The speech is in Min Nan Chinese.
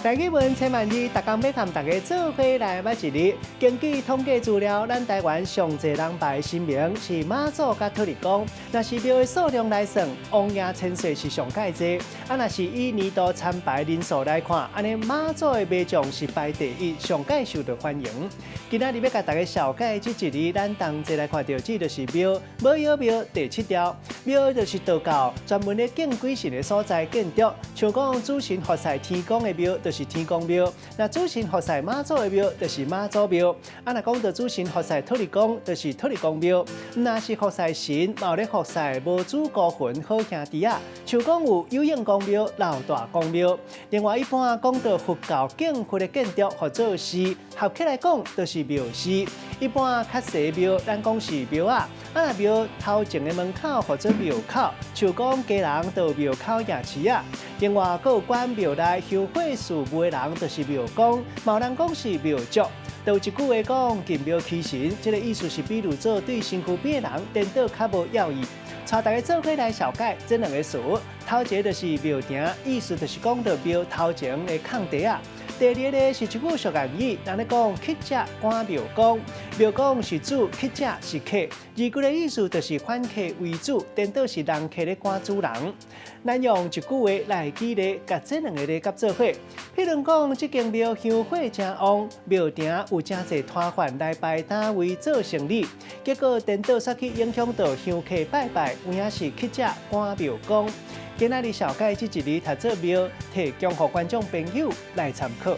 台語文千萬字，逐工欲佮大家做伙來捌一字。根據統計資料，咱台灣上濟人拜神明是媽祖佮土地公。若是廟的數量來算，王爺千歲是上蓋濟。啊，若是以年度參拜人數來看，按呢媽祖的媽將是排第一，上蓋受到歡迎。今仔日欲共大家紹介這一字，咱同齊來看著這就是廟，無藥廟第七條，廟就是道教專門咧敬鬼神的所在建築，像講主神服侍天公的廟，就是天公廟；若主神服侍媽祖的廟，就是媽祖廟。啊，若講著主神服侍土地公，就是土地公廟。若是服侍神，嘛有咧服侍無主孤魂好兄弟仔，像講有有應公廟、老大公廟。另外，一般講著佛教敬佛的建築，號做寺，合起來講就是廟寺。一般較細廟，咱講是廟仔。啊，若廟頭前的門口號做廟口，像講基隆就廟口夜市仔。另外，閣有管廟內香火事務的人，就是廟公，嘛有人講是廟祝。就有一句話講，近廟欺神，這个意思是比喻做對身軀邊的人顛倒較無要義。帶大家做伙來紹介這兩个詞，頭一个就是廟埕，意思就是講著廟頭前的空地仔。第二个是一句俗諺語，人咧講乞食趕廟公，廟公是主，乞食是客。字句的意思就是反客為主，顛倒是人客咧趕主人。咱用一句話來舉例，共這兩个字佮做伙。譬如講，這間廟香火誠旺，廟埕有誠濟攤販來擺攤位做生理，結果顛倒煞去影響著香客拜拜，有影是乞食趕廟公。今仔日紹介這一字讀做廟，提供予觀眾朋友來參考。